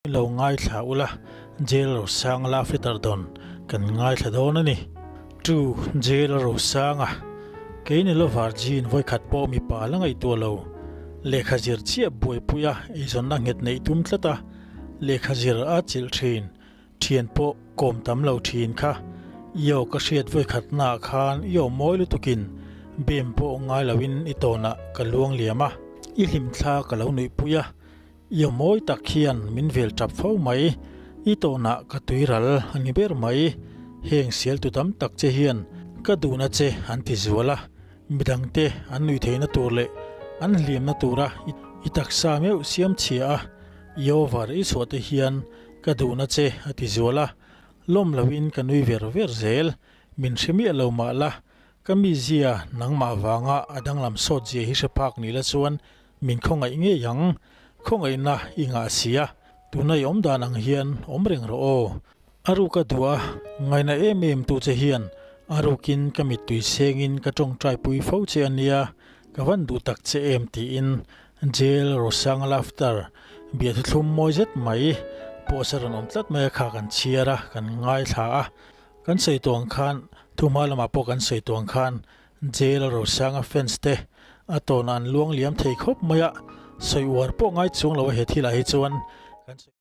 Lo ngaithla ula, Jail Rosanga love letter dawn kan ngaithla dawn a ni. To Jail Rosanga, Kei ni lo Virgin vawikhat pawh mipa la ngaihtuah lo. Lehkha zir chiah buaipui a eizawnna nghet neih tum tlat a, lehkha zir a chilh thin. Thian pawh kawm tam lo thin kha. I aw ka hriat vawikhatnaah khan i aw mawi lutukin bem pawh ngai loin i tawnah ka luang liam a, i hlimthla ka lo nuihpui a, i aw mawi tak hian min vel tap fo mai. I tawnah ka tuiral a ni ber mai. Heng sialtu tam tak che hian ka duhna che an ti zual a, midangte an nuih theihna tur leh an hliamna tura i taksa meuh siam chhia a, i over i chhuah te hian Ka duhna che a ti zual a, lawm loin ka nui ver ver zel. Min hre miah lo mah la, ka mizia nangmah vanga a danglam sawt zia hi hre phak ni la chuan min khawngaih ngei ang. Khawngaihna i ngah si a, tuna i awm dan ang hian awm reng rawh aw. A ruk a duh a, ngaina em em tu che hian a rukin ka mittui sengin ka tawngtai pui fo che a nia, ka van duh tak che em tiin Jail Rosanga Laughter biahthu thlum mawi zet mai pawh sa rawn awm tlat mai a kha kan chhiar a, kan ngaithla a. Kan sawi tawh ang khan, thuhma lamah pawh kan sawi tawh ang khan Jail Rosanga fans te a tawnah an luang liam thei khawp mai a, sawi uar pawh ngai chuang lo a he thilah hi chuan kan sawi.